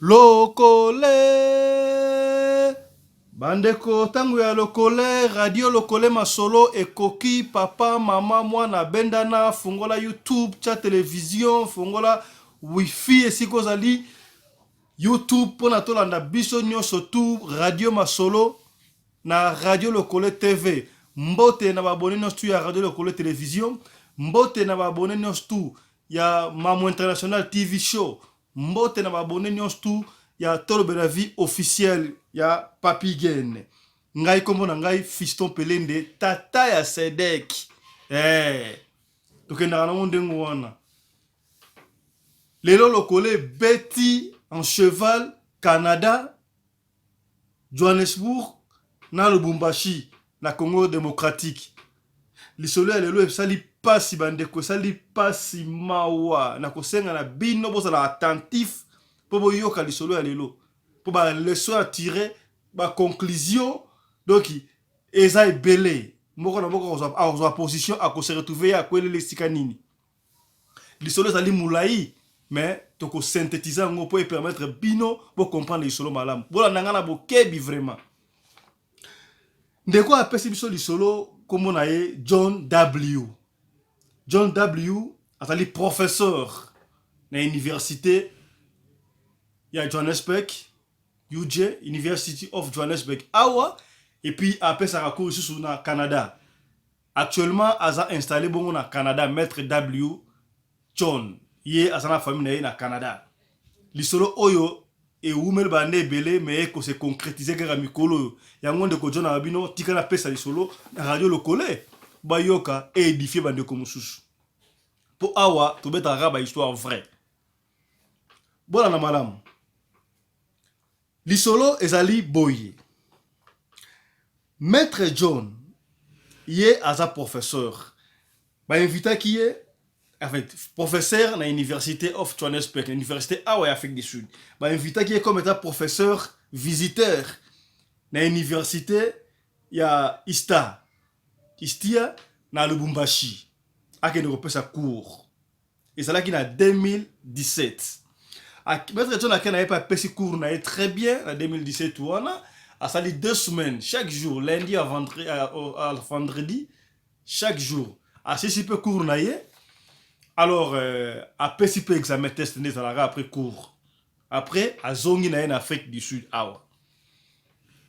Lokole bandeko ntango ya lokole radio lokole masolo ekoki papa mama mwana bendana fungola youtube tya television fungola wifi esika ozali youtube mpo na tolanda biso nyonso tu radio masolo na radio lokole tv mbote na baabone nyonso tu ya radio lokole television mbote na baabone nyonso tu ya mamu international tv show Mbote na ba abonnes nionso tout ya Tolobela Vie officiel ya Papy Gene. Ngai kombo na ngai Fiston Pelende, tata ya Sedek. Eh, tokendaka nango ndenge wana. Lelo lokole ebeti en cheval Canada Johannesburg na Lubumbashi na Congo democratique. Lisolo ya lelo esali pasi bandeko, esali pasi mawa. Na kosenga na bino bozala attentif mpo boyoka lisolo ya lelo, mpo ba leçon ya tire, ba conclusion donc eza ebele. Moko na moko akozwa position, akose retrouver ye akweleli esika nini. Lisolo ezali molayi mais toko synthetiser yango mpo e permettre bino bo comprendre lisolo malamu. Bolanda nga na bokebi vraiment. Ndeko apesi biso lisolo kombo na ye John W. John W azali professeur na université ya Johannesburg, UJ, University of Johannesburg awa et puis apesaka cours lisusu na Canada. Actuellement aza installe bongo na Canada maitre W John ye aza na famille na ye na Canada. Lisolo oyo ewumeli ba annee ebele mais eko se concretiser kaka mikolo oyo. Yango ndeko John alobi no tika na pesa lisolo na radio lokole bayoka e edifier ba ndeko mosusu. Po awa tobetaka kaka ba histoire vraie. Bolanda malamu. Lisolo ezali boye. Maitre John ye aza professeur ba invitaki ye en fait professeur na université of Johannesburg na université awa ya Afrique du Sud ba invitaki ye comme étant professeur visiteur na université ya Ista Istia na Lubumbashi akende kopesa cours Ezalaki na 2017. Maître John ake na ye pe apesi cours na ye très bien na 2017 wana asali 2 semaines chaque jour lundi à vendredi, à vendredi chaque jour asisi pe cours na ye alors apesi pe examen test nde ezalaka après cours après azongi na ye na Afrique du Sud awa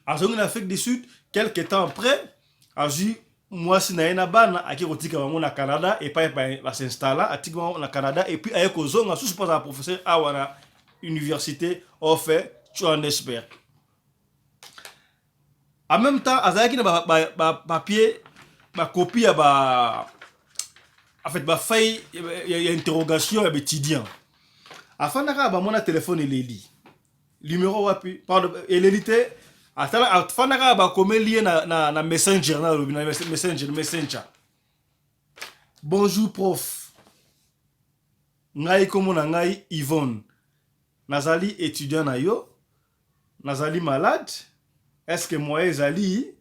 azongi na Afrique du Sud quelque temps après azwi mwasi na ye na bana ake kotika bango na Canada epai basinstalla atiki bango na Canada et puis aye kozonga susu mpo azala professeur awa na Université of Johannesburg. En même temps azalaki na bapapier ba bacopie ya ba en fait bafeuille ya interrogation ya baétudiant afandaka bamona telefone eleli numero wapi pardon eleli te atala afandaka bakomeli ye na messenger na alobi na messenger messenger bonjour prof ngai kombo na ngai Yvonne nazali étudiant na yo nazali malade est ce que moyen ezali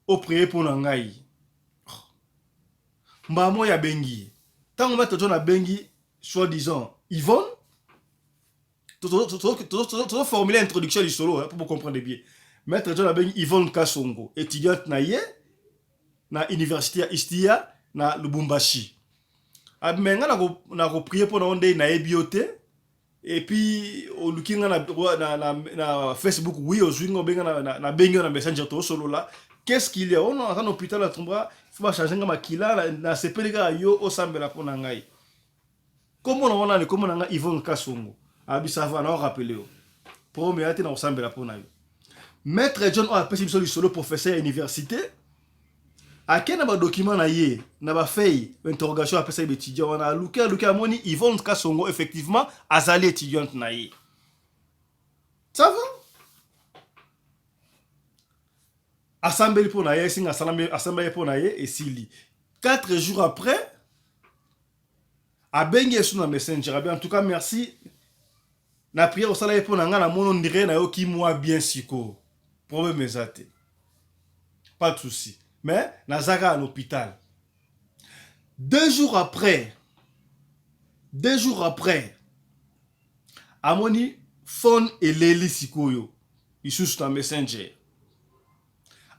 oprier mpo na ngai mbala moko abengi ye ntango maître John abengi soi disant Yvonne tozoformule introduction ya lisolo pour comprendre bien maître John abengi Yvonne Kasongo étudiante na ye na université ya Istia na Lubumbashi me nga na koprier mpo na yo nde nayebi yo te et puis oluki nga na Facebook oui ozwi nga obenga nabengi yo na messenger tosolola qu'est-ce qu'il y a ono aza na hôpital ya Tumba faut bachange nga makila nasepeli kaka yo osambela mpo na ngai kombo na wana kombo na nga Yvonne Kasongo abi ça va na rappeler yo problème ya te na kosambela mpo na yo maître John oyo apesi biso lisolo professeur ya université ake na badocument na ye na bafeuille interrogation apesaki baétudiant wana aluki aluki amoni Yvonne Kasongo effectivement azali étudiante na ye ça va asambeli mpo na ye esinga asambeli mpo na ye esili 4 jours après abengi esu na messenger abi en tout cas merci na prière osala ye mpo na ngai namoni ondire nayoki mwa bien sikoyo problème eza te pas de souci mais naza kaka na hôpital 2 jours après 2 jours après amoni Phone eleli sikoyo lisusu na Messenger.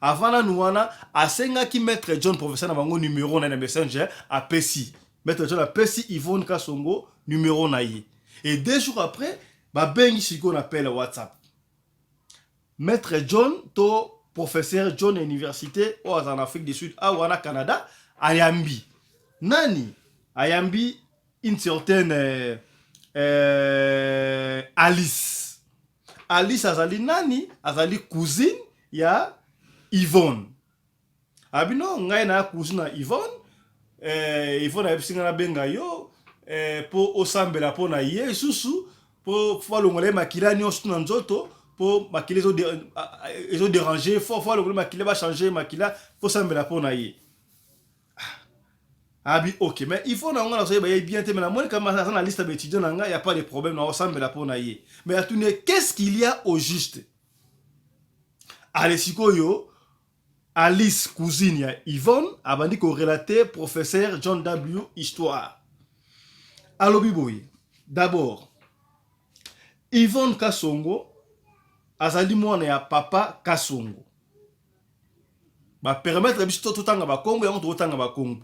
Avant nanu wana, asengaki Maître John, professeur na bango, numéro na ye na Messenger. Apesi Maître John, apesi Yvonne Kasongo numéro na ye. Et 2 jours après, babengi sikoyo na appel WhatsApp. Maître John to professeur John ya université oyo aza na Afrique du Sud awa na Canada ayambi nani? Ayambi une certaine Alice. Alice azali nani? Azali cousine ya Yvonne. Abino ngai na cousine na Yvonne. Yvonne ayebisi ngai nabenga yo mpo osambela mpo na ye lisusu, mpo fo alongola ye makila nyonso na nzoto, mpo makila ezodéranger, fo alongola makila, bachanger makila, fo sambela mpo na ye. Abi ok, mais il faut na ngo nazoyeba ye bien te, mais namoni kama aza na liste ya baétudiant na ngai, ya pas de problème, na osambela mpo na ye. Mais atuni: qu'est-ce qu'il y a au juste? Ale sikoyo Alice, cousine ya Yvonne, abandi korelater professeur John W histoire. Alobi boye: d'abord, Yvonne Kasongo azali mwana ya papa Kasongo. Bapermettre biso totanga bakombo yango, tokotanga bakombo.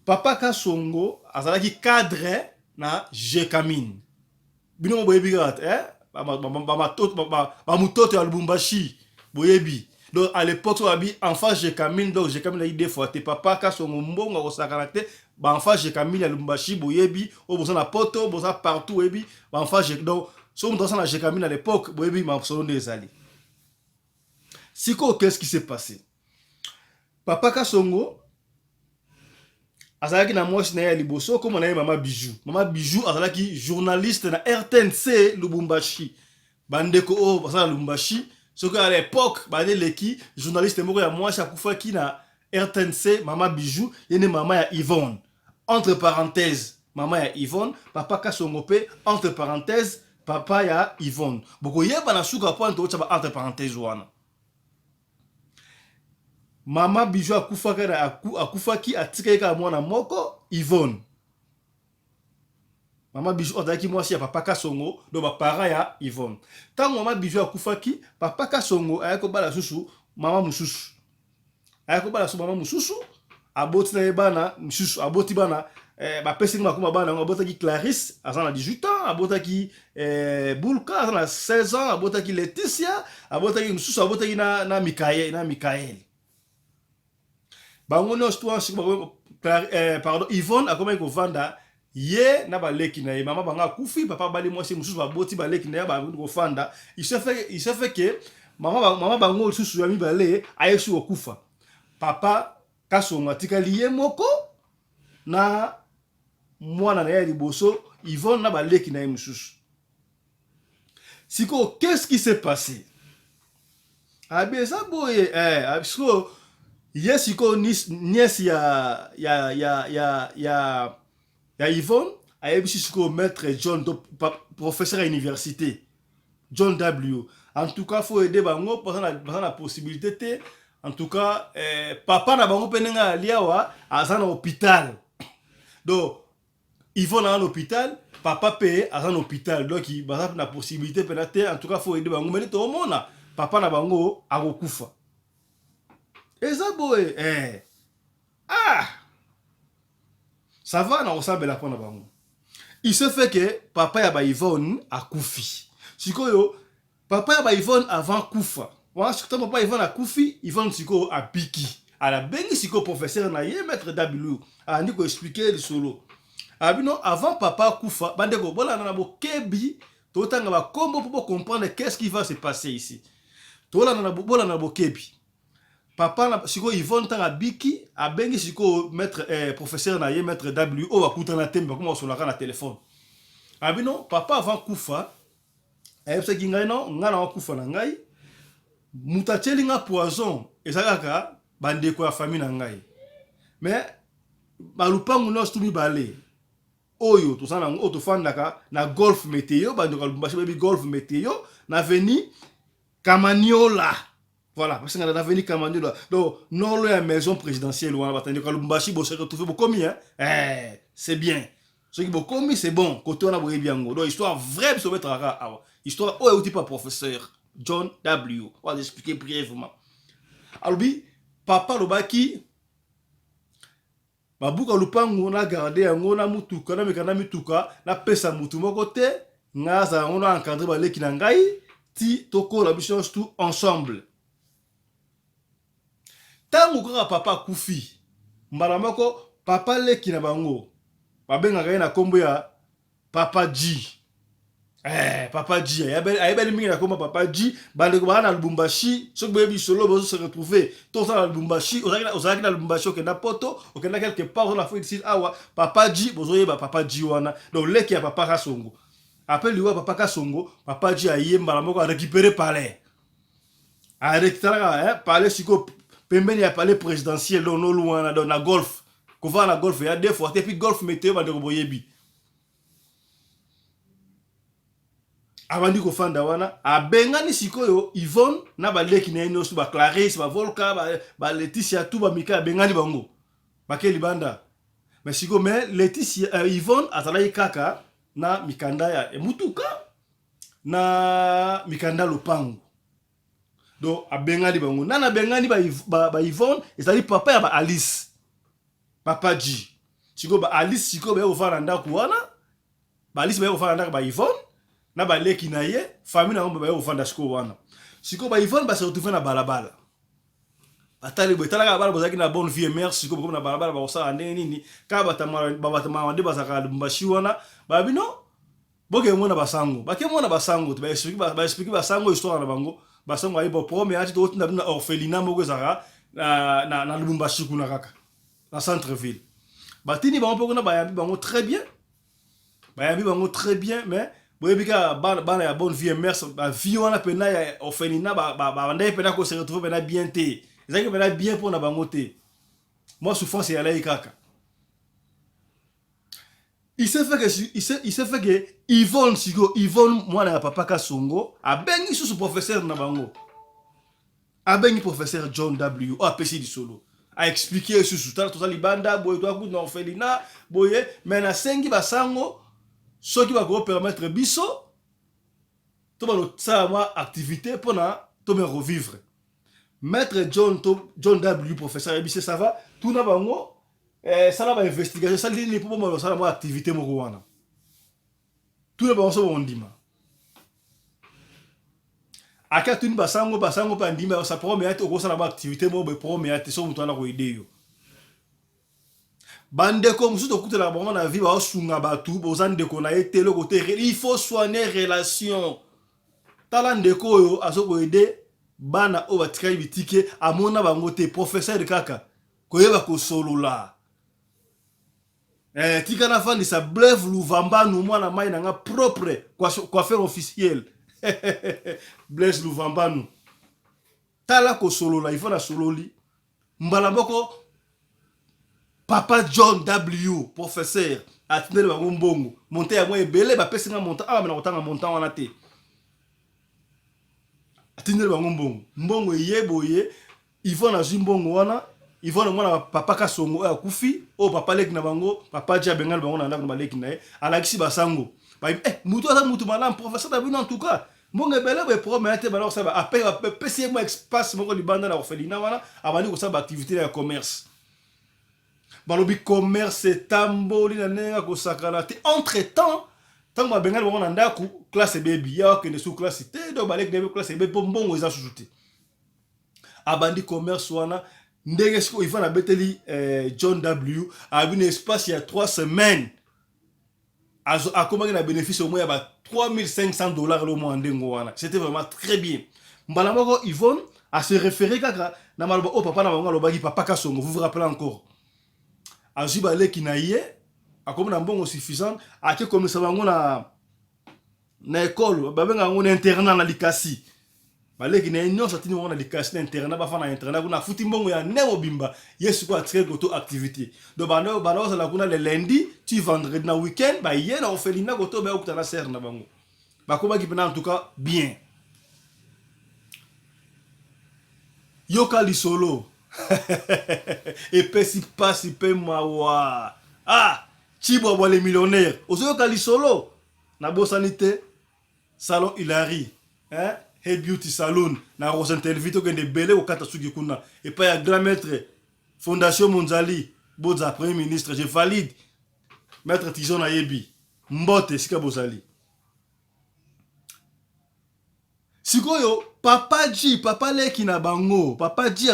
Papa Kasongo azalaki cadre na Gécamines. Bino mo boyebi kaka te, eh? Bamutoto ya Lubumbashi boyebi. Donc à l'époque, so babi enfant Gécamines, donc Gécamines ayi deux fois te. Papa Kasongo mbongo akosakana te. Baenfant Gécamines ya Lubumbashi boyebi, oyo boza na Poto, boza partout, boyebi baenfant. Donc so moto aza na Gécamines à l'époque, boyebi masolo nde ezali. Sikoyo, qu'est-ce qui s'est passé? Papa Kasongo azalaki na mwasi na ye ya liboso, kombo na ye Mama Bijou. Mama Bijou azalaki journaliste na RTNC Lubumbashi. Bandeko oyo baza na Lubumbashi, soki à l'époque baneleki journaliste moko ya mwasi akufaki na RTNC, Mama Bijou, ye nde mama ya Yvonne. Entre parenthèse, mama ya Yvonne, papa Kasongo mpe, entre parenthèse, papa ya Yvonne. Bokoyeba na suka mpo tokotya ba entre parenthèse wana. Mama Bijou akufaki, akufaki, atikaki kaka mwana moko, Yvonne. Mama Bijou azalaki mwasi ya papa Kasongo, donc baparent ya Yvonne. Ntango mama Bijou akufaki, papa Kasongo ayaki kobala susu mama mosusu, ayaki kobala susu mama mosusu, aboti na ye bana misusu, aboti bana bapesi bakoma bana yango. Abotaki Clarisse, aza na 18 ans, abotaki Bulka, aza na 16 ans, abotaki Leticia, abotaki mosusu, abotaki na Mikael, na Mikael. Bango nyonso to siko, pardon, Yvonne akomaki kovanda ye na baleki na ye. Mama bango akufi, papa abali mwasi mosusu, baboti baleki na ye, babandi kofanda. Il se fait que mama bango lisusu ya mibale ayesi kokufa. Papa Kasongo atikali ye moko na mwana na ye ya liboso Yvonne na baleki na ye mosusu. Sikoyo, qu'est-ce qui s'est passé? Abi eza boye, sikoyo ye, sikoyo nièce ya Yvonne ayebisi sikoyo maître John to professeur ya université John W: en tout cas, faut aider bango, baza na possibilité te. En tout cas, papa na bango mpe ndenge ali awa, aza na hôpital. Donc Yvonne aza na hôpital, papa mpe aza na hôpital, donc baza na possibilité mpena te. En tout cas, faut aider bango, mene toomona papa na bango akokufa. Eza boye, eh. Ah, ça va, na kosambela mpo na bango. Il se fait que papa ya baYvonne akufi. Sikoyo papa ya baYvonne, avant kufa wana, ntango papa Yvonne akufi, Yvonne sikoyo abiki, alabengi sikoyo professeur na ye, maître W, andi koexpliquer lisolo. Abino avant papa akufa, bandeko bolanda na bokebi, totanga bakombo mpo bocomprendre qu'est-ce qui va se passer ici. Tolanda na, bolanda na bokebi. Papa na sikoyo Yvonne, ntango abiki, abengi sikoyo maître, professeur na ye, maître W, oyo bakutana te, bakoma kosolaka na telefone. Abino papa avant kufa ayebisaki ngai: no, ngai na wakufa na ngai, moto atieli nga poison eza kaka bandeko ya famille na ngai. Mais balupangu nyonso tu mibale oyo toza nango, oyo tofandaka na Golf Meteo, bandeko ya Lubumbashi bayebi Golf Meteo na avenue Kamaniola. Voilà, parce que na avenue Kamaniola, donc nolo ya maison présidentielle wana, batandeko ya Lubumbashi bose retrouve, bokomi, hein? Eh, c'est bien. Soki bokomi, c'est bon, kote wana boyebi yango. Donc histoire vraie biso betaka kaka awa, histoire oyo euti pa professeur John W oyo aza expliqué brièvement. Alobi papa alobaki babuka lupangu na garde yango na mutuka na mikanda mituka, napesa mutu moko te, ngai azala yango na encadre baleki na ngai ti tokola biso nyonso tout ensemble. Ntango kaka papa akufi, mbala moko papa leki na bango, babengaka ye na nkombo ya Papa G. Papa G ayebani mingi na komba Papa G. Bandeko baa na Lubumbashi, soki boyebi solo, bozo se retrouver to oza na Lubumbashi, ozalaki na Lubumbashi, okenda Poto, okenda quelque part, oza na Afrique du Sud awa, Papa G, bozoyeba Papa G wana. Donc leki ya papa Kasongo. Après liwa papa Kasongo, Papa G aye mbala moko arécupérer palais, arekitalaka palais sikoyo pembeni ya palais présidentiel, donc nolu wana, donc na Golf, kovanda na Golf ya deux fois te. Puis Golf météo, bandeko boyebi. Abandi kofanda wana, abengani sikoyo Yvonne na baleki na ye nyonso, baClarisse, baVolka, baLeticia, tu bamika, abengani bango, bake libanda. Mais sikoyo, mais Leticia, Yvonne azalaki kaka na mikanda ya mutuka na mikanda lopango. Donc abengani bango. Nani abengani ba Yvonne? Ezali papa ya ba Alice, Papa G. Sikoyo ba Alice sikoyo baye kofanda na ndako wana. Ba Alice baye kofanda na ndako ba Yvonne na baleki na ye, famille na bango baye kofanda sikoyo wana. Sikoyo ba Yvonne base retrouve na balabala. Batali boye, talaka bana bozalaki na bonne vie et mère, sikoyo bokomi na balabala, bakosala ndenge nini? Kaka batamaka nde bazalaka na Lubumbashi wana. Babi no, boke mona basango, bake mona basango te, baexplique basango histoire na bango. Basango ayi bo problème ati tokotinda bino na orphelinat moko ezalaka na Lubumbashi kuna kaka na centre ville. Batindi bango mpe kuna, bayambi bango très bien, bayambi bango très bien. Mais boyebi kaka bana ya bonne vie et mère, bavie wana mpena ya orphelinat, bandaki mpena kose retrouve mpena bien te, ezalaki mpena bien mpona bango te. Mwa souffrance eyalaki kaka. Il s'est fait que Yvonne sikoyo, Yvonne mwana ya papa Kasongo, abengi susu professeur na bango, abengi professeur John W oyo apesi lisolo, aexplique ye susu: tala, toza libanda boye, toza kutu na orphelinat boye, mais nasengi basango soki bakopermettre biso to balosala mwa activité mpona tome revivre. Maître John, to John W professeur ayebisi: ça va, tuna bango, sala bainvestigation, esali nini mpo bomona kosala mwa activité moko wana, tuna bango so bondima. Ake atuni basango, basango mpe andimi sa problème ya te, okosala mwa activité moko boye, problème ya te so moto wana koaider yo. Bandeko mosusu tokutelaka bango na vie, baosunga bato, boza ndeko na ye te, eloko te. Il faut soigner relation. Tala ndeko oyo azokoaider bana oyo batikali bitike, amona bango te, professeur kaka koyeba kosolola. Tika nafandisa Bleve Luvambanu, mwana mai na nga propre, coiffeur officiel, Blaise Luvambanu. Tala kosolola, ifo nasololi mbala moko. Papa John W professeur atindeli bango mbongo, montant yango ebele, bapesi nga montant awa, mena kotanga montant wana te. Atindeli bango mbongo, mbongo eye boye. Yvonne azwi mbongo wana. Yvonne mwana papa Kasongo oyo akufi, oyo papa leki na bango, papa Ji abengani bango na ndako na baleki na ye. Alakisi basango, mutu aza mutu malamu, professeur na bino, en tout cas mbongo ebele boye, problème ya te. Banda kosala, apesi ye mwa espace moko libanda na orphelinat wana, abandi kosala baactivité ya commerce. Balobi commerce etamboli na ndenge ya kosakana te. Entre temps, ntango babengani bango na ndako, classe ebebi, ya akende su classe te, donc baleki na ye classe ebebi mpo mbongo eza susu te. Abandi commerce wana ndenge sikoyo Ivan abeteli John W abi na espace ya 3 semaines akomaki na bénéfice au moins ya ba 3500 $ elo mwa ndenge wana. C'était vraiment très bien. Mbala moko Yvonne ase référé kaka na maloba oyo papa na bango alobaki, papa Kasongo, vous vous rappelez encore. Azwi baleki na ye, akomi na mbongo suffisante, ake komisa bango na ekole babenga yango na internat na Likasi. Baleki na ye nyonso atindi bango na Likasi na internat, bafanda na internat kuna, afuti mbongo ya ne mobimba. Ye sikoyo atire koto activité, donc banda kozala kuna le lundi ti vendredi, na weekend baye na orphelinat koto, baya kokuta na sere na bango. Bakomaki mpena en tout cas bien. Yoka lisolo epesi mpasi mpe mawa. Ah, Chibwabwa le millionnaire, ozoyoka lisolo? Nabosani te salon Hilary, hein? Hey Beauty Saloon na Rosentelvi, tokende ebele kokata suki kuna epai ya grand maître Fondation Monzali Bodza, premier ministre, je valide maître Tison, nayebi mbote esika bozali. Sikoyo papa G, papa leki na bango, papa G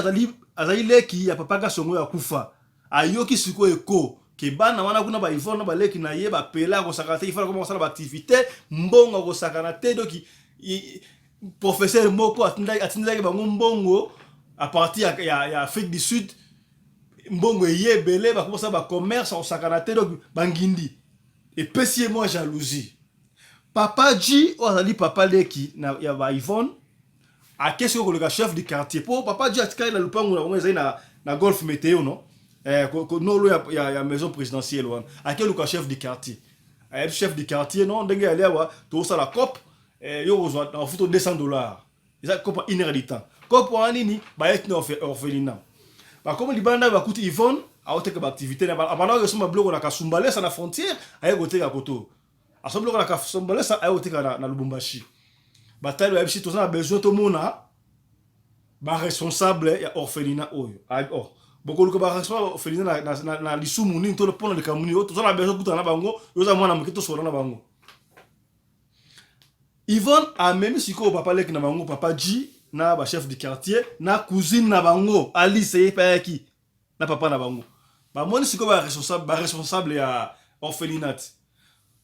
azali leki ya papa Kasongo ya kufa. Ayoki sikoyo eko ke bana wana kuna ba Yvonne na baleki na ye bapela kosakana te, ifala koma kosala ba activité, mbongo kosakana te. Donc professeur moko atindaki bango mbongo à partir ya Afrique du Sud, mbongo eye ebele, bakoma ba commerce kosakana te. Donc bangindi epesi ye mwa jalousie. Papa G oyo azali papa leki ya ba Yvonne akesi oyo koleka chef du quartier, po papa G atikali na lupango na bango ezali na Golf Meteo, no nolo ya maison présidentielle wana. Akeluka chef du quartier, ayebi chef du quartier non, ndenge yali awa tozosala coop, yo kozwa na kofuta 200 $, eza coop une heure du temps. Coop wana nini? Bayeti na orphelinat, bakomi libanda, bakuti Yvonne aoteka baactivité, abanda kosomba biloko na Kasumbalesa na frontière, aye koteka koto, asombi biloko na Kasumbalesa, aye koteka na Lubumbashi. Batali, bayebisi: toza na besoin tomona baresponsable ya orphelinat oyo. Oh, bokoluka baresponsable ya orphelinat na lisumu nini to mpona likambo nini? Toza na besoin kutana na bango, yo oza mwana moke, tosola na bango. Yvonne amemi sikoyo papa leki na bango, papa G, na bachef du quartier na cousine na bango Alice, ye mpe ayaki na papa na bango. Bamoni sikoyo baresponsable ya orphelinat.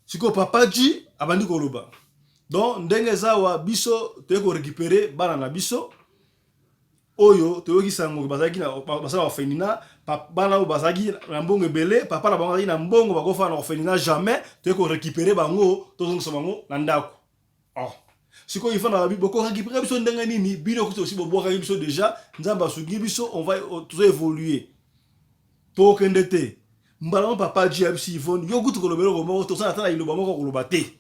Sikoyo papa G abandi koloba: donc ndenge eza awa, biso toyei korécupérer bana na biso oyo toyoki sango bazalaki basala orphelinat. Bana oyo bazalaki na mbongo ebele, papa na bango azalaki na mbongo, bakofana na orphelinat jamais. Toyei korécupérer bango, tozongisa bango na ndako. Oh. Sikoyo Yvonne alobi: bokorécupérer biso ndenge nini? Bino kuti osi bobwakaki biso déjà, Nzambe asungi biso, on va tozo évoluer, tokende te. Mbala mo papa G ayebisi Yvonne: yo kutu koloba eloko moko, tosala ata na liloba moko koloba te.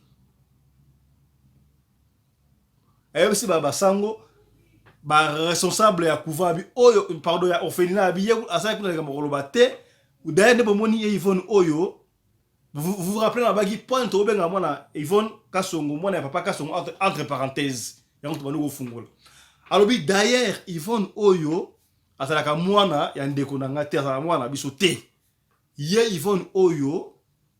Ayebisi basango, baresponsable ya couvent abi oyo, pardon, ya orphelinat, abi ye asalaki kuna likambo koloba te. D'ailleurs nde bomoni ye Yvonne oyo, vous vous rappelez, na baki point tokobenga mwana Yvonne Kasongo, mwana ya papa Kasongo, entre parenthèse yango tobandi kofungola. Alobi: d'ailleurs Yvonne oyo azalaka mwana ya ndeko na nga te, azalaka mwana na biso te. Ye Yvonne oyo,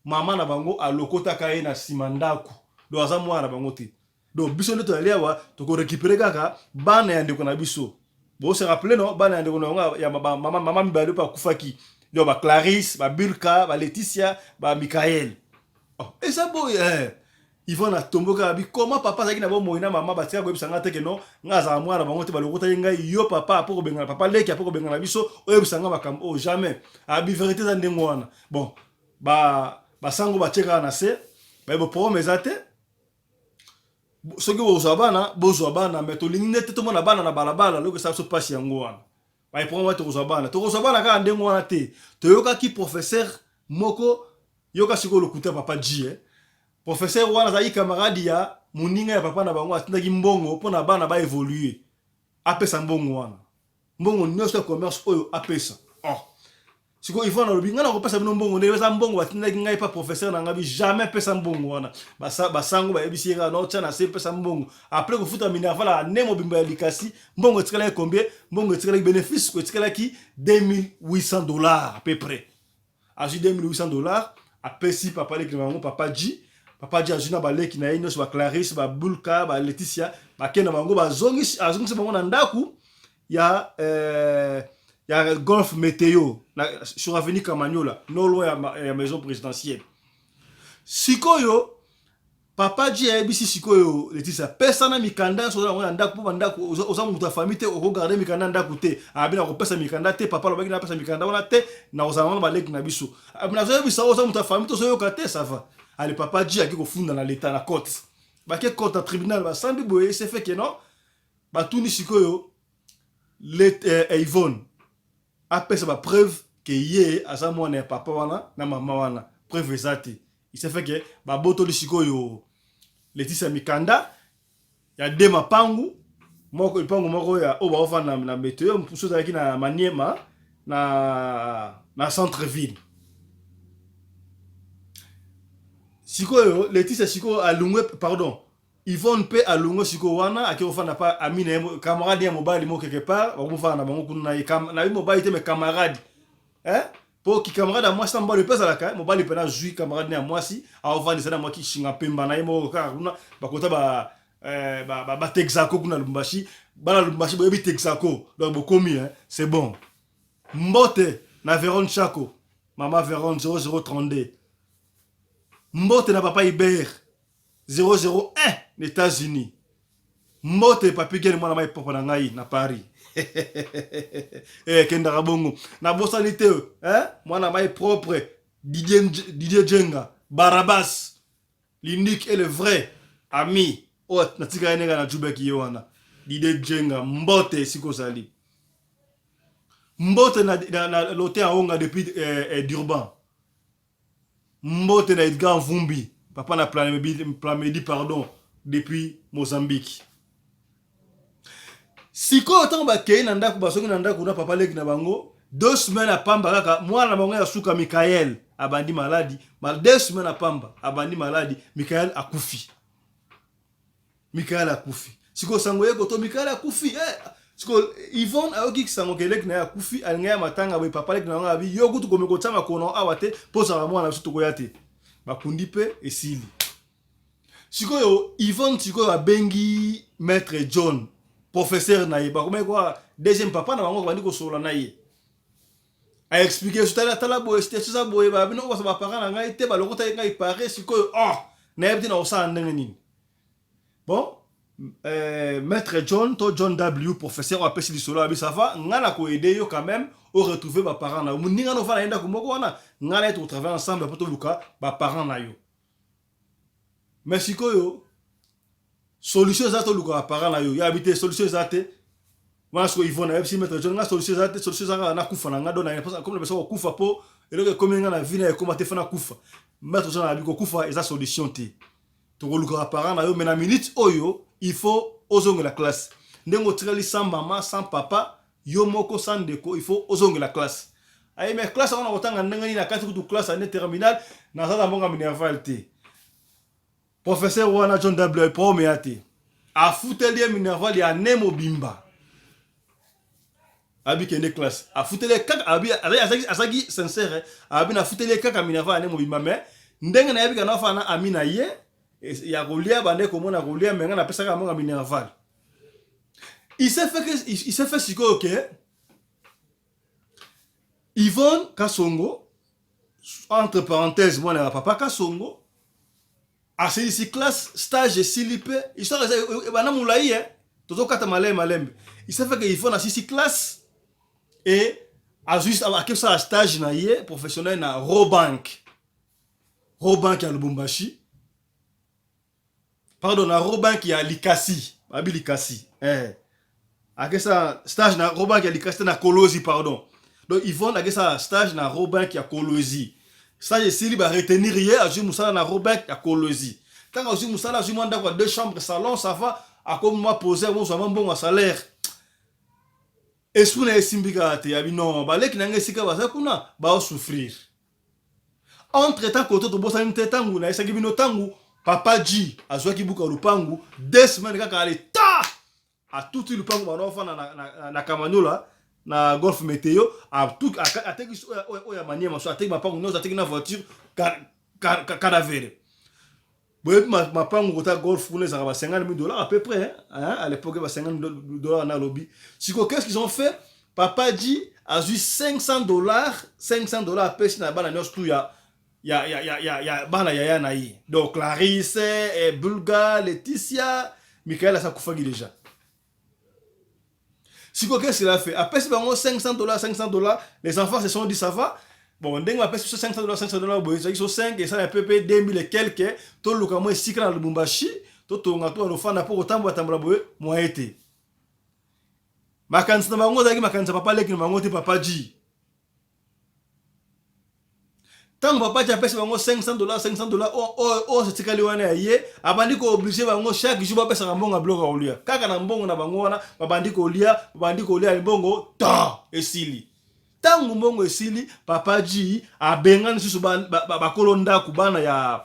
mama na bango alokotaka ye na nsima ndako, donc aza mwana na bango te. Donc biso nde tozali awa, tokorécupérer kaka bana ya ndeko na biso. Bose rappeler no, bana ya ndeko na bango ya mama mibale mpe akufaki, donc baclarisse, babilka, baleticia, bamikael. Oh, eza boye eh. Yvonne atomboka, abi: koma papa azalaki na bomoi na mama batika koyebisa nga te ke non, nga azala mwana na bango te, balokotaki ngai. Yo papa apo kobengana, papa leki apo kobengana biso, oyebisa nga makambo oyo jamais. Abi vérité eza ndenge wana. Bon, basango batie kaka na se, baye boproblème eza te. Soki bozwa bana, bozwa bana, mais tolingi nde te tomona bana na balabala. Loko esala biso mpasi yango wana. Baye problème wana, tokozwa bana, tokozwa bana kaka ndenge wana te. Toyokaki professeur moko, yoka sikoyo lokuta papa G, eh? Professeur wana azalaki camarade ya moninga ya papa na bango, atindaki mbongo mpo na bana baévoluer, apesa mbongo wana, mbongo nyonso ya commerce oyo apesa. Oh. Sikoyo Yvonne alobi: ngai nakopesa bino mbongo ndenge eza mbongo batindaki ngai pa professeur na ngai. Bi jamais pesa mbongo wana. Basango bayebisi ye kaka no, tia na se, pesa mbongo. Après kofuta minerval ya ne mobimba ya likasi, mbongo etikalaki combien? Mbongo etikalaki, bénéfice ko etikalaki 2800 $ à peu près. Azwi 2800 $, apesi papa leki na bango, papa G. Papa G azwi na baleki na ye nyonso, baclarisse, babulka, baleticia, bakende na bango, bazongisi, azongisi bango na ndako ya Golf Météo sur avenue Kamanyola, non loin ya maison présidentielle. Sikoyo papa G ayebisi sikoyo Leticia: pesa na mikanda nyonso oza yango ya ndako, mpo bandako oza moto ya famille te, okogarder mikanda ya ndako te. Abi: na kopesa mikanda te, papa alobaki napesa mikanda wana te, na kozala wana baleki na biso. Abi: nazoyebisa, oza moto ya famille te, ozoyoka te, ça va. Ale, papa G aki kofunda na leta, na cote, bake cote na tribunal, basambi boye, se fait que non, batuni sikoyo Yvonne apesa bapreuve ke ye aza mwana ya papa wana na mama wana. Preuve eza te. Il se fait que babotoli sikoyo Leticia mikanda ya de mapangu moko, lipangu moko ya oyo baofanda na Meteo, mosusu ezalaki na Maniema na centre ville. Sikoyo Leticia sikoyo alungwe, pardon, Yvonne mpe alungwe sikoyo wana, ake kofanda pa ami na ye, camarade ya mobali mo quelque part, bakomofanda na bango kuna na ye, nayebi mobali te, mais camarade, eh? Po ki camarade ya mwasi na mobali mpe ezalaka, mobali mpe nazwi camarade ya mwasi, aovandisa na mwa kishinga pemba na ye moko kaka kuna, bakota ba ba Texaco kuna Lubumbashi. Bana Lubumbashi boyebi Texaco, donc bokomi, hein? C'est bon. Mbote na Veron Chako, mama Veron 0032. Mbote na papa Iber 001 na États-Unis. Mbote papi Gene, mwana mai propre na ngai na Paris. Kendaka bongo, nabosani te, eh? Mwana mai propre Didier, Didier Jenga Barabas, l'unique et le vrai ami oyo natika ye ndenge na Jubeki, ye wana Didier Jenga. Mbote esika ozali. Mbote na Lotin Aonga depuis Durban. Mbote na Edgar Mvumbi, papa na Plamedi, Plamedi, pardon, depuis Mozambique. Sikoyo ntango bakei na ndako, bazongi na ndako na papa leki na bango, 2 semaines apamba kaka, mwana na bango ya suka Mikael abandi maladi. 2 semaines apamba abandi maladi, Mikael akufi. Mikael akufi. Sikoyo sango ye koto Mikael akufi, eh! Sikoyo Yvonne ayoki sango ke leki na ye akufi, alingi ya matanga boye. Papa leki na bango abi: "Yo kutu komi kotia makolo awa te, mpo ozala mwana biso, tokoya te." Bakundi mpe esili. Sikoyo Yvonne sikoyo abengi maître John, professeur na ye, bakomaki kwa deuxième papa na bango, bandi kosolola na ye, aexpliquer so: "Tala, tala boye, situation eza boye, babino oyo baza baparent na ngai te, balokota ye ngai pare. Sikoyo, oh, nayebi te na kosala ndenge nini." Bon, maître John to John W, professeur oyo apesi lisolo, abi: "Ça va, ngai na koaider yo quand même oretrouver baparent na yo. Moninga na ofanda ye ndako moko wana, ngai na ye tokotravailler ensemble mpo toluka baparent na yo. Mais sikoyo solution eza, toluka baparent na yo." Yabi te, solution eza te wana. Sikoyo Yvonne ayebisi maître John: "Nga solution eza te, solution eza kaka nakufa na nga do na comme na besoin kokufa, mpo eloko ekomi nga na vie na ekóma te, fa nakufa." Maître John abi: "Kokufa eza solution te, tokoluka baparent na yo, mais na minute oyo il faut ozongela classe. Ndenge otikali sans mama, sans papa, yo moko, sans ndeko, il faut ozongela classe." Aye: "Mais classe yango na kotanga ndenge nini? Na kati kutu classe année terminale, naza na mbongo minerval te." Professeur wana John W promeya te, afuteli ye minerval ya année mobimba. Abi: "Kende classe." Afuteli ye kaka, abi azalaki sincère, abi: "Nafuteli ye kaka minerval année mobimba, mais ndenge nayebi ka naofana na ami na ye ya kolia, bande komona kolia, mais nga napesaka mbongo ya minerval." Il s'est fait sikoyo ke Yvonne Kasongo, entre parenthèse mwana ya papa Kasongo, asilisi classe, stage esili mpe. Histoire eza ebanda molai, e tozokata malembe malembe. Il s'est fait que Yvonne asilisi classe e azwi, ake kosala stage na ye professionnel na Rawbank, Rawbank ya Lubumbashi, pardon, na Rawbank ya Likasi, babi Likasi, eh. Akesala stage na Rawbank ya Likasi te, na Kolwezi, pardon. Donc Yvonne akesala stage na Rawbank ya Kolwezi. Stage esili, baretenir ye, azwi mosala na Rawbank ya Kolwezi. Ntango azwi mosala, azwi mwa ndako ya deux chambres, salon, ça va, akomi mwa pose, akozwa mwa mbongo ya salaire. Esprit na ye esimbi kaka te, yabi: "Non, baleki na ngai esika baza kuna baosouffrir." Entre temps koto tobosani te, ntango nayesaki bino, ntango papa G azwaki buka lupangu, 2 semaines kaka, ale ta atuti lupangu bana ofanda na Kamanyola, na Golf Meteo, ateki oyo ya Maniema, so ateki mapangu nyonso, ateki na voiture cadavere. Boyebi mapangu kota Golf kuna ezalaka ba 50 000 $ à peu près, hein, à l'époque ba 50 $ na lobi. Siko qu'est-ce qu'ils ont fait? Papa G azwi 500 $, 500 $ apesi na bana nyonso tu ya bana yaya na ye, donc Clarisse, Bulga, Laetitia. Michael asa akufaki déjà. Siko qu'est-ce qu'il a fait? Apesi bango 500 $, 500 $. Les enfants se sont dit: "Ça va, bon, ndenge bapesi biso 500 $, 500 $ boye, ezalaki so 5, esala pepe 2000 et quelque, toluka mwa esika na Lubumbashi, totonga, to lofanda, mpo kotambola tambola boye moye te." Makanisi na bango ezalaki makanisi ya papa leki na bango te, papa G. Ntango papa G apesi bango 500 $, 500 $, oyo etikali wana ya ye, abandi koobliger bango chaque jour bapesaka mbongo ya biloko ya kolia. Kaka na mbongo na bango wana babandi kolia, babandi kolia, mbongo ta esili. Ntango mbongo esili, papa G abengani lisusu bakolo ndako, bana ya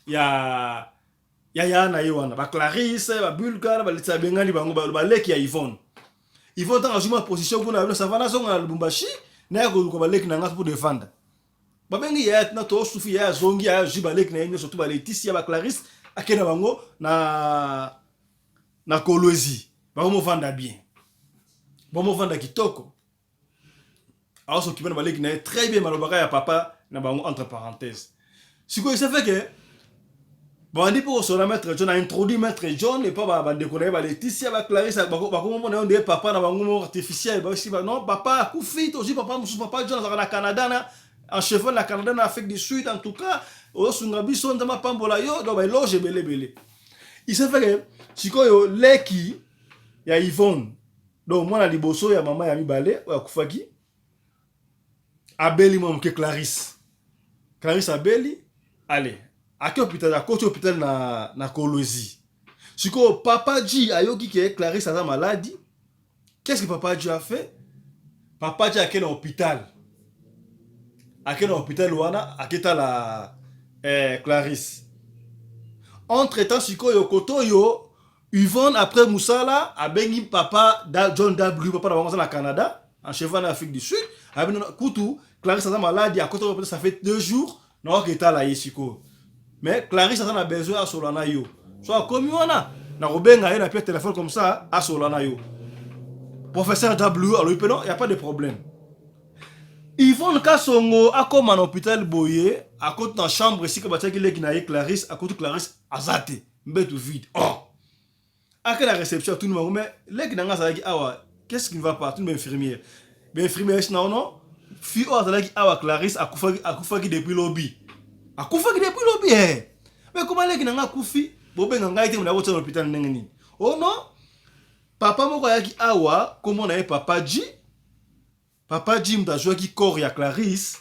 ya na ye wana, baclarisse, babulka, baletisa, bengani bango, baleki ya Yvonne. Yvonne, ntango azwi mwa position kuna, bino, ça va, nazonga na Lubumbashi, naya koluka baleki na nga mpo defanda. Babengi yaya na tosufi. Yaya azongi, yaya azwi baleki na ye nyonso, to baletisi ya baclarisse, ake na bango na Kolwezi. Bakomovanda bien, bamovanda kitoko, aosokipe na baleki na ye très bien. Malobaka ya papa na bango, entre parenthèse. Sikoyo se fait que babandi mpo kosola. Maître John aintroduit Maître John epa bandeko na ye, baletisia, baclarisse. Bakomomona yo nde papa na bango moko artificiel. Basi non, papa akufi, tozwi papa mosusu. Papa John azalaka na Canada, na en cheval na Canada, na Afrique du Sud. En tout cas, ozosunga biso, Nzambe apambola yo. Donc baéloge ebele ebele. Il se fait que sikoyo leki ya Yvonne, donc mwana liboso ya mama ya mibale oyo akufaki, abeli mwa moke. Clarisse, Clarisse abeli. Ale ake hôpital, akoti hôpital na Kolwezi. Sikoyo Papa G ayoki ke Clarisse aza malade. Qu'est-ce que Papa G a fait? Papa G ake na hôpital, ake na hôpital wana, aketala Clarisse. Entre temps, sikoyo koto oyo Yvonne, après mosala, abengi papa da, John W, papa na bango aza na Canada, en cheval na Afrique du Sud. Abi kutu Clarisse aza malade, akota peut-être ça fait 2 jours, naoka etala ye sikoyo, mais Clarisse aza na besoin asola na yo. So akomi wana, nakobenga ye na pie téléphone, comme ça asola na yo. Professeur W alobi mpe non, y a pas de problème. Yvonne Kasongo akóma na hôpital boye, akoti na chambre esika batiaki leki na ye Clarisse. Akoti, Clarisse aza te, mbetu vide. Oh, ake na réception, atuni bango: mais leki na nga azalaki awa, qu'est-ce qui ne va pas? Atuni bainfirmière. Bainfirmière esi na ono fille oyo azalaki awa, Clarisse, akufaki, akufaki depuis lobi, akufaki depuis lobi. Eh, mais koma leki na nga akufi, bobenga ngai te, mona kotia na hôpital ndenge nini? Oh non, papa moko ayaki awa, kombo na ye Papa G. Papa G moto azwaki corps ya Clarisse,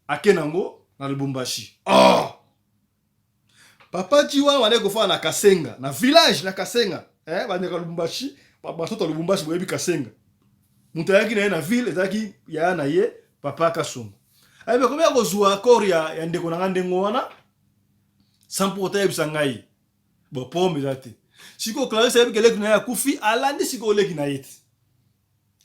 ake nango na Lubumbashi. Oh, Papa G wana bandeki kofanda na Kasenga, na village na Kasenga. Eh, bandeko ya Lubumbashi, batoto ya Lubumbashi boyebi Kasenga. Moto ayaki na ye na ville ezalaki yaya na ye, Papa Kasongo. Ayebi komi ya kozwa corps ya ndeko na nga ndenge wana sans pour autant yebisa ngai. Bon, problème eza te. Sikoyo Clarisse ayebi ke leki na ye akufi. Alandi sikoyo leki na ye te,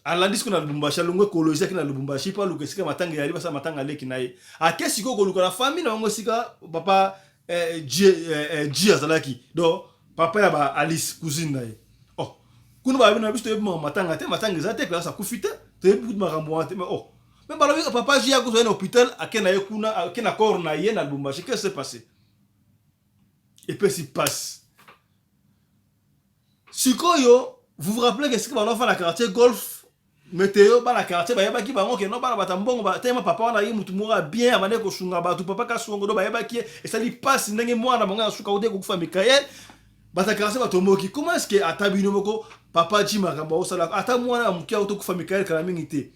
alandi sikoyo na Lubumbashi. Alongwe Kolwezi, aki na Lubumbashi mpo aluka esika matanga eyali, basala matanga leki na ye. Ake sikoyo koluka na famille na bango esika papa G azalaki, donc papa ya ba Alice, cousine na ye. Oh, kuna bayebi na biso, toyebi matanga te, matanga eza te, Clarisse akufi te, toyebi kutu makambo wana te. Mais oh, mais balobi Papa G akozwa ye na hôpital, ake na ye kuna, ake na corps na ye na Lubumbashi. Qu'est-ce qui s'est passé? Epesi passe. Sikoyo, vous vous rappelez que esika bango na quartier Golf Météo, bana quartier bayebaki bango ke no bana bata mbongo. Telema, papa wana ye mutu moko ya bien, abandaki kosunga bato, Papa Kasongo. Do bayebaki ye. Esali mpasi ndenge mwana bango ya suka ote kokufa, Mikael. Bato ya quartier batomboki: comment est ce que ata bino moko, Papa G, makambo aosala, ata mwana ya moke auto kufa, Mikael, kala mingi te,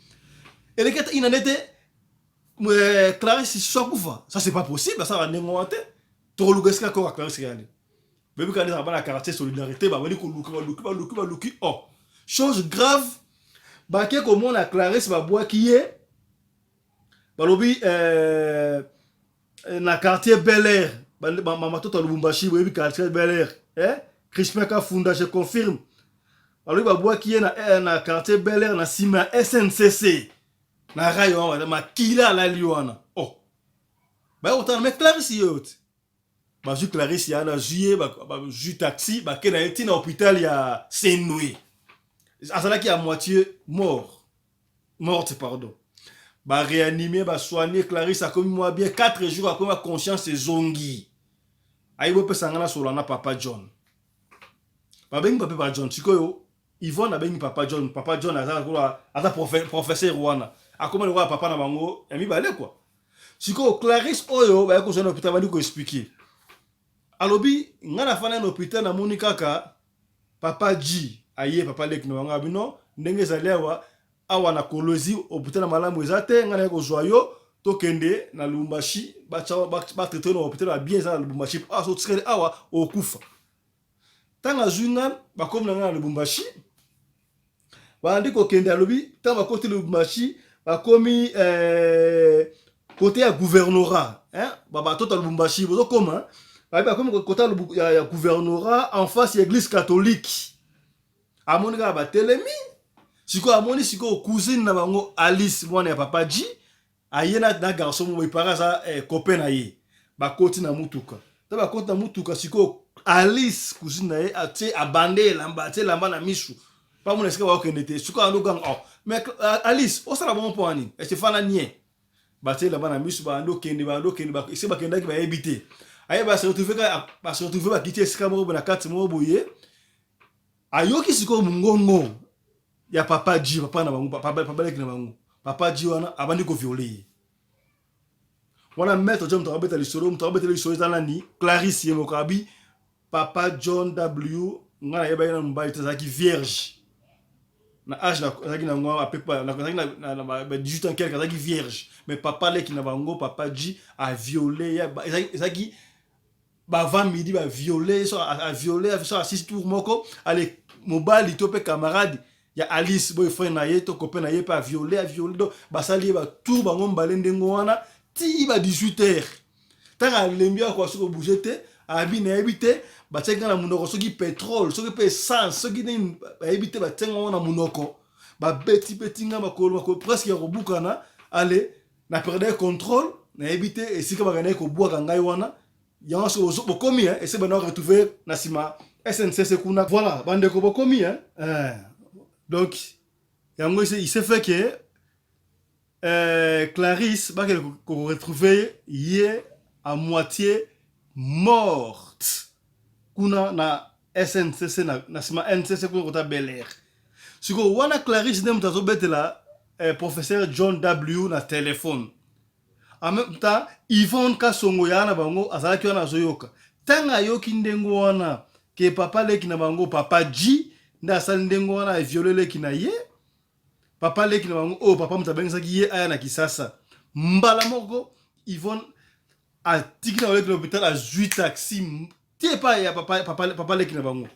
eleki ata ina nde te, Clarisse so akufa? Ça, c'est pas possible. Asalaka ndenge wana te. Tokoluka esika kaka Clarisse yali. Boyebi kaka nde bana quartier, solidarité, babandi koluka, baluki, baluki, baluki. Oh, chose grave, bake komona Clarisse, babwaki ye, balobi na quartier Bel Air. Matoto ya Lubumbashi boyebi quartier Bel Air, eh? Crispin Kafunda, je confirme. Balobi babwaki ye na quartier Bel Air, na nsima ya SNCC, na rail wana, makila alali wana. Oh, baye kotala, mais Clarisse ye oyo te. Bazwi Clarisse ya na zwi ye, bazwi taxi, bake na ye ntina hôpital ya Sendwe. Azalaki ya moitié mort, morte, pardon. Baréanime, basoigne Clarisse, akomi mwa bien. 4 jours akomi conscience ezongi. Ayi bopesa nga nasola na Papa John. Babengi papa John. Sikoyo Yvonne abengi Papa John. Papa John aza lokola aza professeur wana, akóma lokola papa na bango ya mibale kua. Sikoyo Clarisse oyo baye kozwa na hôpital, bandi koexpliquer. Alobi: ngai nafanda na hôpital, namoni kaka Papa G aye, papa leki na bango. Abino ndenge ezali awa, awa na Kolwezi hôpital na malamu eza te, ngai naye kozwa yo, tokende na Lubumbashi, batraite na hôpital ya bien eza na Lubumbashi. Awa so otikali awa, okufa. Ntango azwi nga, bakomi na ngai na Lubumbashi, babandi kokende. Alobi ntango bakoti Lubumbashi, bakomi côté ya gouvernorat, batoto ya Lubumbashi bozokoma, Babi bakomi kota ya gouvernorat, en face ya église catholique. Amoni kaka batelemi. Sikoyo amoni sikoyo cousine na bango Alice, mwana ya papa G, aye na garçon moko ipara aza copain na ye. Bakoti na mutuka. To bakoti na mutuka, sikoyo Alice, cousine na ye, atie abande elamba, atie elamba na misu, pamona esika bakokende te. Sikoyo andoganga: "Oh, mais Alice, osala bongo mpo nini?" Ese fana nie batie elamba na misu, bandi okende, bandi okende. Esika bakendaki bayebi te. Aye base retrouve kaka, base retrouve bakiti esika moko boye, na kati moko boye. Ayoki sikoyo mongongo ya papa G, papa na bango, papa leki na bango. Papa G wana abandi kovioler ye wana. Maître John, moto akobeta lisolo, moto akobetela lisolo eza nani? Clarisse ye moko. Abi: "Papa John W, ngai nayebaki na mobali te, azalaki vierge na age azalaki nango, azalaki na 18 ans quelque, azalaki vierge. Mais papa leki na bango, papa G, aviole. Ezalaki bavant midi, baviole so, aviole so, asisi tour moko. Ale mobali to mpe camarade ya Alice, boyfriend na ye to copain na ye mpe aviole, aviole. Donc basali ye batour bango mibale ndenge wana ti ba 18 heures. Ntango alembi, akoka soki obouge te. Abi: "Nayebi te, batiaki nga na monoko soki pétrole, soki mpe essence, soki nini, bayebi te. Batianga ngo na monoko, babeti beti nga makolo, makolo presque ya kobukana. Ale na perdre contrôle, nayebi te esika bakandaki kobwaka ngai wana." Yango soki bokomi ese banda retrouver na nsima SNCC kuna. Voilà, bandeko, bokomi. Donc yango il s'est fait que Clarisse bakende koretrouve ye à moitié morte kuna na SNCC, na nsima NCC kuna, kota Bel Air. Sikoyo wana Clarisse nde moto azobetela professeur John W na telefone. En même temps, Yvonne Kasongo ya na bango azalaki wana, azoyoka. Ntango ayoki ndenge wana ke papa leki na bango, papa G, nde asali ndenge wana, aviole leki na ye, papa leki na bango oyo papa moto abengisaki ye aya na Kisasa, mbala moko Yvonne atiki na leki na hôpital, azwi taxi ti epai ya papa leki na bango.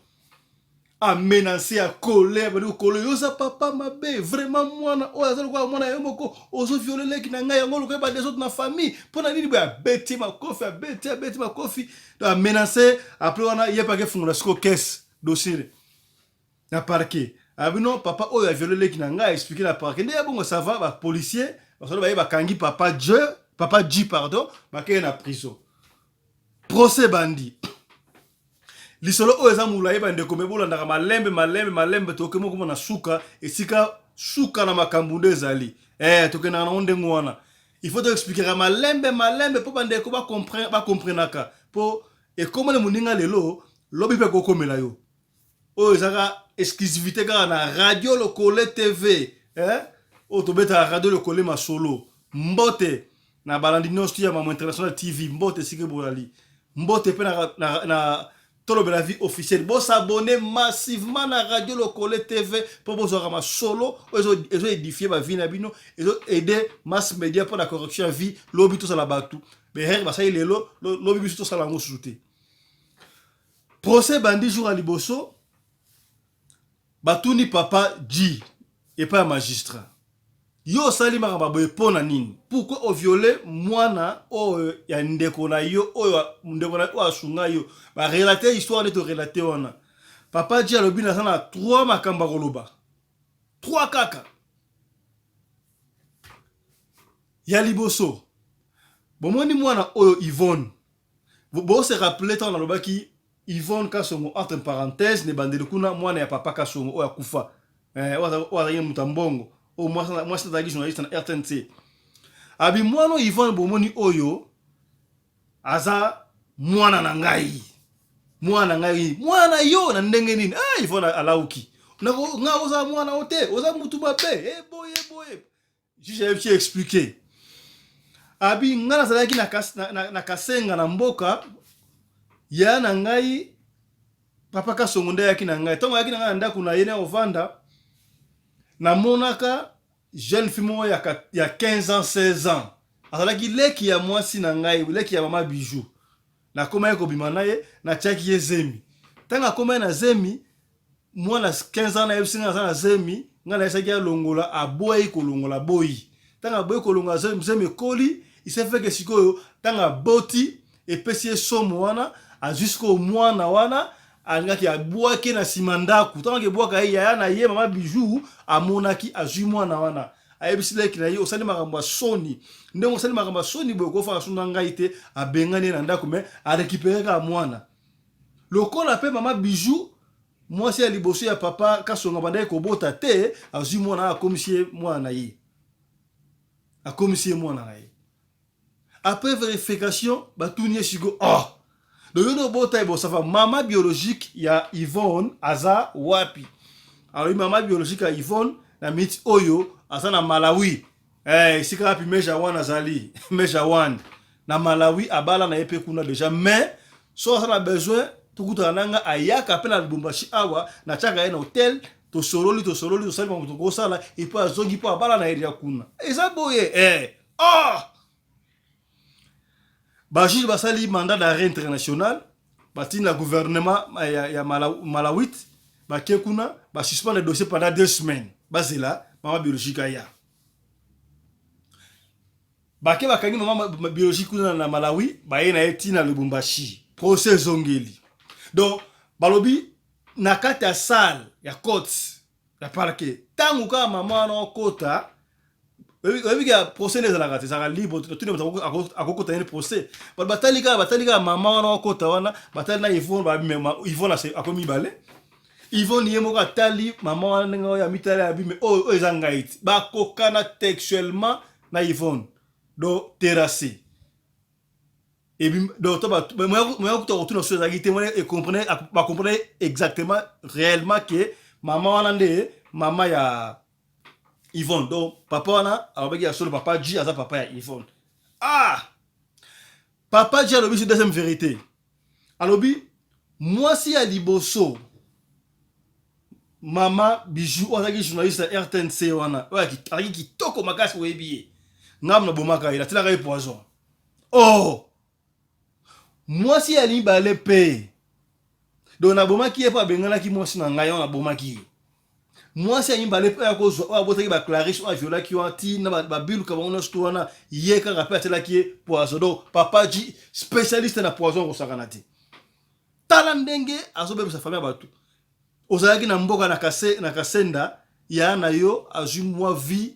Amenace, akole, abandi kokole: "Yo oza papa mabe vraiment. Mwana oyo aza lokola mwana yo moko, ozoviole leki na ngai. Yango lokola badésordre na famille, mpo na nini boye?" Abeti makofi, abeti, abeti makofi, donc amenace. Après wana ye pake fungola siko caisse, dossier na parquet. Abino papa oyo aviole leki na ngai, explique na parquet nde ya bongo. Ça va, bapolicier basolo baye, bakangi papa J, papa G pardon, bakeye na prison. Procès bandi. Lisolo oyo eza molai, bandeko, me bolandaka malembe, malembe, malembe. Tokoki moko na suka, esika suka na makambo nde ezali. Tokendaka nango ndenge wana. Il faut toexplikaka malembe, malembe, mpo bandeko bakomprenaka, mpo ekomeli moninga lelo, lobi mpe kokomela yo. Oyo ezaka exclusivité kaka na Radio Lokole TV, eh? Oyo tobetaka Radio Lokole masolo. Mbote na balandi nyonso ya Mamo International TV, mbote esika boyali, mbote mpe na Tolobela Vie officielle. Bosabone massivement na Radio Lokole TV mpo bozwaka masolo oyo ezoédifie bavie na bino, ezoaide mass média mpo na correction ya vie. Lobi tosala bato behere basali lelo, lobi biso tosala yango susu te. Procès bandi. Jour ya liboso, batuni papa G epai ya magistrat: "Yo osali makambo boye mpo na nini? Pourquoi oviole mwana oyo ya ndeko na yo, oyo ndeko na oyo asunga yo?" Barelate histoire nde torelate wana. Papa G alobi: "Naza na trois makambo ya koloba, trois kaka. Ya liboso, bomoni mwana oyo Yvonne." Bose rappele ntango nalobaki Yvonne Kasongo, entre parenthèse, ne bandeli kuna, mwana ya papa Kasongo oyo akufa, oyo azalaki moto ya mbongo, oyo mwasi azalaki journaliste na RTNC. Abi: "Mwana oyo Yvonne, bomoni oyo, aza mwana na ngai." "Mwana na ngai? Mwana yo na ndenge nini?" Ah, Yvonne alauki: "Nga oza mwana o te, oza mutu mabe." Eboye boye, juge ayebisi, expliqué. Abi: "Ngai nazalaki na Kasenga, na mboka ya na ngai. Papa Kasongo nde ayaki na ngai. Ntango ayaki na ngai na ndako na ye na ovanda, namonaka jeune fille moko ya 15 ans, 16 ans, azalaki leki ya mwasi na ngai, leki ya mama Bijou. Nakomaki kobima na ye, natiaki ye zemi. Ntango akomaki na zemi, mwana 15 ans, nayebisi ngai aza na zemi. Ngai nayebisaki alongola, aboyi kolongola. Boyi, ntango aboyi kolongola, zemi ekoli. Il s'est fait que sikoyo ntango aboti, epesi ye somo wana. Azwi sikoyo mwana wana, alingaki abwaki na nsima ndako. Ntango akebwaka ye, yaya na ye mama Bijou amonaki, azwi mwana wana, ayebisi leki na ye: "Osali makambo ya soni, ndenge osali makambo ya soni boye, kofaka so na ngai te." Abengani ye na ndako, mais arécupérer kaka mwana. Lokola mpe mama Bijou, mwasi ya liboso ya papa Kasongo, bandaki kobota te, azwi mwana, akomisi ye mwana na ye, akomisi ye mwana na ye. Après vérification, batuni ye siko: "Oh, donc yo nde obota ye bosafa, mama biologique ya Yvonne aza wapi?" Alobi mama biologique ya Yvonne na miniti oyo aza na Malawi. Esika wapi Meja wana azali? Meja wana na Malawi, abala na ye mpe kuna déjà. Mais so aza na besoin tokutana na nga, ayaka mpe na Lubumbashi awa, natiaka ye na hotel, tosololi, tosololi, tosali makambo tokosala, epo azongi mpo abala na ye déjà kuna. Eza boye. Oh! Bajuge basali mandat d'arrêt international, batindi na gouvernement ya Malawit. Bake kuna, basuspendre dossier pendant 2 semaines, bazela mama biologique aya. Bake, bakangi mama biologique kuna na Malawi, baye na ye ntina Lubumbashi, procès ezongeli. Donc balobi na kati ya salle ya cote ya parquet, ntango kaka mama wana okota, oyebi ka procès nde ezalaka te, ezalaka libre, tuni moto akokota nini procès. Bato batali kaka, batali kaka mama wana okota wana, batali na Yvonne. Yvonne akomi mibale. Yvonne ye moko atali mama wana ndenge oyo amitali, abi: "Mais oyo, oyo eza ngai ti." Bakokana textuellement na Yvonne. Donc terrassé ebi, donc to bato moya kuta kotuna so ezalaki te, mona ecomprendre, bacomprendre exactement, réellement ke mama wana nde mama ya Yvonne. Donc papa wana alobaki ya solo, papa G aza papa ya Yvonne. Ah, papa G alobi so deuxième vérité, alobi mwasi ya liboso, mama Bijou oyo azalaki journaliste ya RTNC wana, oyo azalaki kitoko makasi, oyebi ye, ngambo nabomaka ye, natielaka ye poison. Oh, mwasi ya mibale mpe, donc nabomaki ye mpo abenganaki mwasi na ngai wana, nabomaki ye. Mwasi ya mibale mpe akozwa oyo abotaki baclarice, oyo aviolaki wana, ntina babiluka bango nyonso to wana, ye kaka mpe atielaki ye poison. Donc papa G, spécialiste na poison, kosakana te. Tala ndenge azobebisa famille ya bato. Ozalaki na mboka na, kase, na Kasenda, ya na yo azwi mwa vie,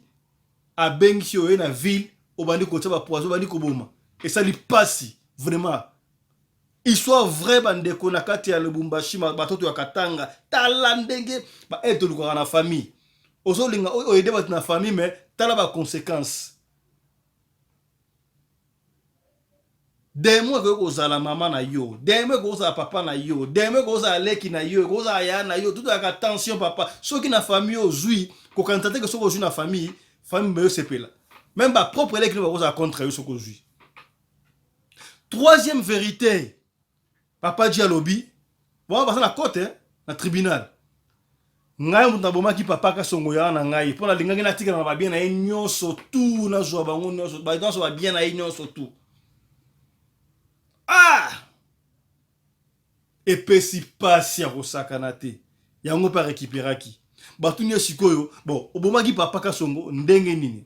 abengisi oye na ville, obandi kotia bapoison, obandi koboma. Esali pasi vraiment, histoire vrai. Bandeko na kati ya Lubumbashi, batoto ya Katanga, tala ndenge baaide tolukaka na famille. Ozolinga oaider bato na famille, mais tala baconséquence. Demo ekoki kozala mama na yo, demo ekoki kozala papa na yo, demo ekoki kozala leki na yo, ekoki kozala ya na yo. Tutolaka attention papa, soki na famille ozwi, kokanisa te ke soki ozwi na famille, famille bayo sepela. Même bapropre leki no bakozala contre yo soki ozwi. Troisième vérité, papa G alobi bango baza na cote na tribunal: ngai moto nabomaki papa Kasongo ya na ngai, mpo nalingaki natikala na babien na ye nyonso tu, nazwa bango nyonso, nyonso babien na ye nyonso tu. Ah, epesi pasi ya kosakana te. Yango mpe arécupéraki. Batuni ye sikoyo: "Bon, obomaki papa Kasongo ndenge nini?"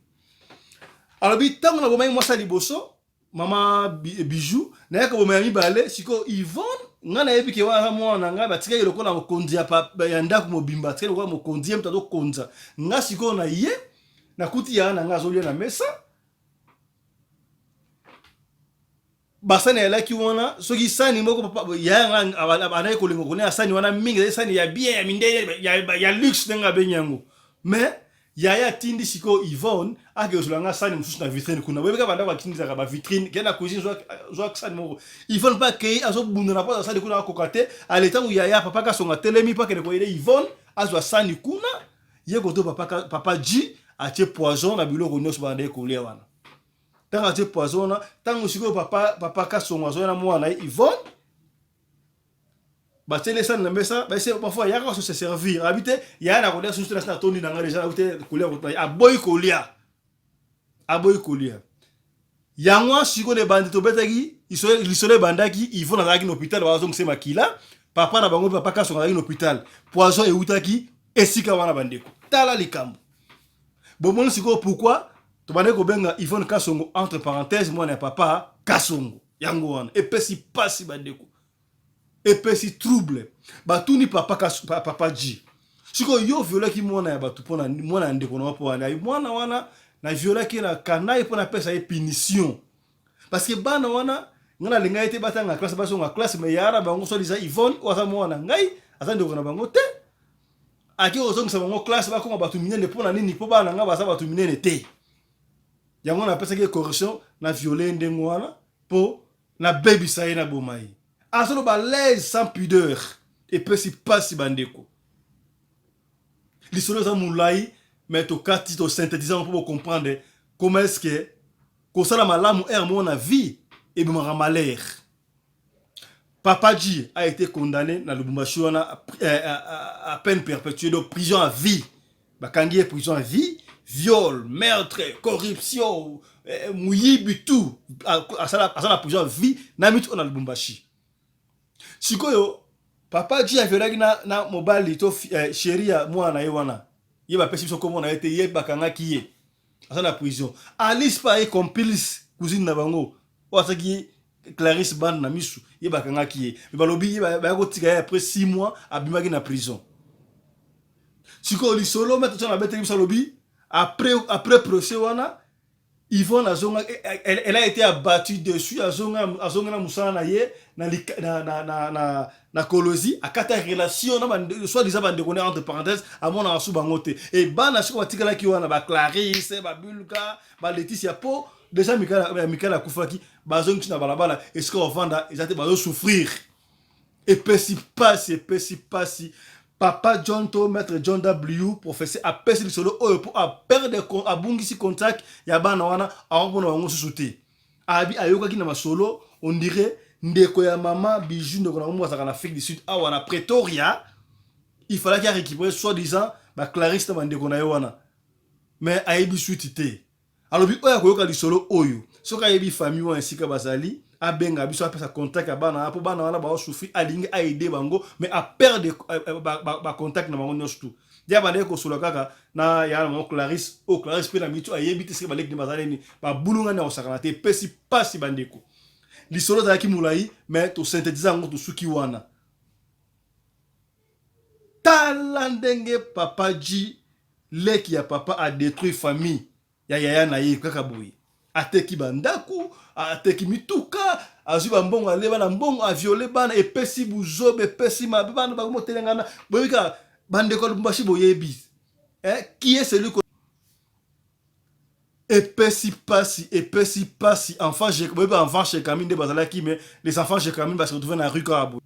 Alobi: "Ntango nabomaki mwasi ya liboso, mama Bijou, nayaka koboma ya mibale sikoyo Yvonne. Ngai nayebi ke wana mwana na ngai, batikaki lokola mokonzi ya ndako mobimba, atikaki lokola mokonzi, ye moto azokonza nga. Sikoyo na ye nakuti yaya na ngai azolia na mesa, basani ayalaki wana, soki sani moko papa yaya nga anaki kolinga kolia sani wana mingi, ezali sani ya bien, ya mindele, ya luxe ndenge abengi yango. Mais yaya atindi sikoyo Yvonne ake kozwela nga sani mosusu na vitrine kuna. Boyebi kaka bandako akindisaka bavitrine, kende na cuisine, zwa sani moko." Yvonne mpe akei, azobundana mpo azwa sani kuna, akoka te. Ale, ntango yaya papa Kasongo atelemi mpo akende koyede Yvonne azwa sani kuna, ye koto papa G atie poison na biloko nyonso bandaki kolia wana. Ntango atie poison wana, ntango sikoyo papa Kasongo azoya na mwana na ye Yvonne, batieli sani na mesa, baese parfois yaka se servir. Abi te, yaya na kolia susu te, nasi natondi na ngai deja, nabi te kolia. Aboyi kolia, aboyi kolia. Yango sikoyo ebandi, tobetaki lisolo ebandaki, Yvonne azalaki na hôpital, bazongisa makila. Papa na bango, papa Kasongo, azalaki na hôpital, poison eutaki esika wana. Bandeko, tala likambo bomoni sikoyo pourquoi tobandaki kobenga Yvonne Kasongo entre parenthèse mwana ya papa Kasongo. Yango wana epesi pasi, bandeko. Epesi trouble. Batuni papa, papa G, sikoyo yo violaki mwana ya bato mpona mwana ya ndeko na yo mpo wana mwana wana na violaki na kanai mpo napesa ye punition, parce que bana wana ngai nalinga ye te batanga classe, bazonga classe. Mais yaya na bango, soi-disant Yvonne, oyo aza mwana ngai, aza ndeko na bango te, ake kozongisa bango classe, bakoma bato minene. Mpo na nini? Mpo bana na ngai baza bato minene te. Yango napesaki ye correction na viole ndenge wana mpo nabebisa ye, naboma ye. Azoloba l'aise, sans pudeur. Epesi mpasi, bandeko. Lisolo eza molai, mais tokati, tosynthétise yango mpo bocomprendre comment est ce que kosala malamu ere moko na vie ebimaka malheur. Papa G a été condamné na Lubumbashi wana à peine perpétuée, donc prison à vie. Bakangi ye prison à vie, viol, meurtre, corruption, muyibi, tout. Asala prison à vie na miti oyo na Lubumbashi. Sikoyo Papa G aviolaki na mobali to chéri ya mwana na ye wana. Ye bapesi biso kombo na ye te. Ye bakangaki ye, aza na prison. Alice mpe aye complice, cousine na bango oyo asaki Clarisse bande na misu, ye bakangaki ye, mais balobi ye baya kotika ye après 6 mois, abimaki na prison. Sikoyo lisolo, maître John abeteli biso, alobi après procès wana, Yvonne azonga, elle a été abattue dessus, azonga, azonga na mosala na ye na Kolosi. Akata relation na soi-disant bandeko ne, entre parenthèse, amonaka su bango te. E bana sikoyo batikalaki wana, baClarisse, babulka, baLeticia, po déjà Mikael akufaki, bazongi na balabala, esika bavanda eza te, bazosouffrir. Epesi pasi, epesi pasi. Papa John to maître John W, professeur, apesi lisolo oyo mpo aperdre, abungisi contact ya bana wana, akomona bango susu te. Abi ayokaki na masolo, on dirait ndeko ya mama Bijou, ndeko na bango azalaka na Afrique du Sud awa na Pretoria, il fallaki arécupérer soi-disant baClarisse na bandeko na ye wana, mais ayebi suite te. Alobi oyo akoyoka lisolo oyo, soki ayebi famille wana esika bazali, abenga biso, apesa contact ya bana wana, mpo bana wana baosouffrir, alingi aide bango, mais aperdre bacontact na bango nyonso tu. Nde abandaki kosola kaka na ya na bango Clarisse. Oyo Clarisse mpe na mitu ayebi te soki baleki nde bazali nini, babulungani ya kosakana te. Epesi mpasi, bandeko. Lisolo ezalaki molai, mais tosynthétise yango, tosuki wana. Tala ndenge Papa G, leki ya papa, adétruire famille ya yaya na ye kaka boye. Ateki bandako, ateki mituka, azwi bambongo, aleba na mbongo, aviole bana. Epesi buzobe, epesi mabe. Bana bakomotelengana. Boyebi kaka bandeko ya Lubumbashi, boyebi eh, qui est celui? Epesi pasi, epesi pasi. Enfant, boyebi enfant Gécamines nde bazalaki, mais les enfants Gécamines base retrouve na rue kaka boye.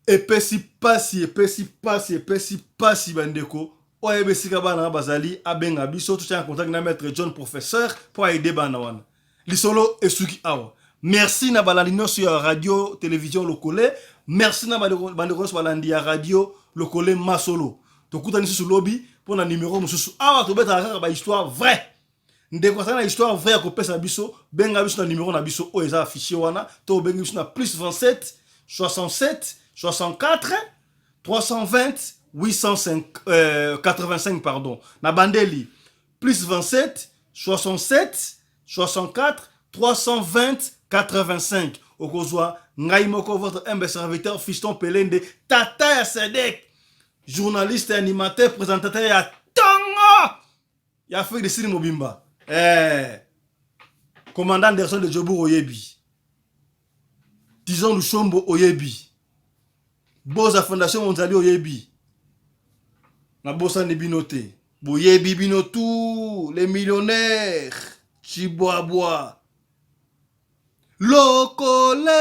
Epesi pasi, epesi pasi, epesi pasi, bandeko. Oyo ayebi esika bana wana bazali, abenga biso, totia contact na maître John, professeur, mpo aide bana wana. Lisolo esuki awa. Merci na balandi nyonso ya Radio Télévision Lokole. Merci na bandeko nyonso balandi ya Radio Lokole Masolo. Tokutani lisusu lobi mpo na numero mosusu. Awa tobetaka kaka bahistoire vrai. Ndeko azali na histoire vrai ya kopesa biso, benga biso na numero na biso oyo eza affiché wana, to obengi biso na plus 27 67 64 320 805, 85, pardon, na bandeli plus 27 67 64 320 85. Okozwa ngai moko, votre humble serviteur, Fiston Pelende, tata ya Sedek, journaliste, animateur, présentateur ya ntongo ya Afrique du Sud mobimba, commandant Anderson de Jobour oyebi, Tison Lushombo oyebi, Boza Fondation Monzali oyebi, nabosani bino te, boyebi bino tous les millionnaires. Chibwabwa Lokole,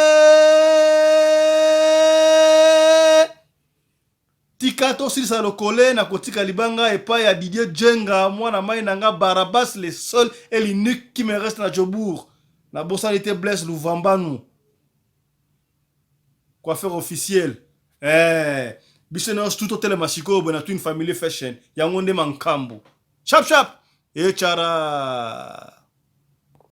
tika tosilisa Lokole na kotika libanga epai ya Didier Djenga, mwana mai na nga, Barabas, le seul et l'unique qui me reste na Jobourg. Nabosani te Blaise Luvambanu, coiffeur officiel. Biso nyonso tu totelema sikoyo boye na Twin Family Fashion. Yango nde mankambo. Chap chap echara.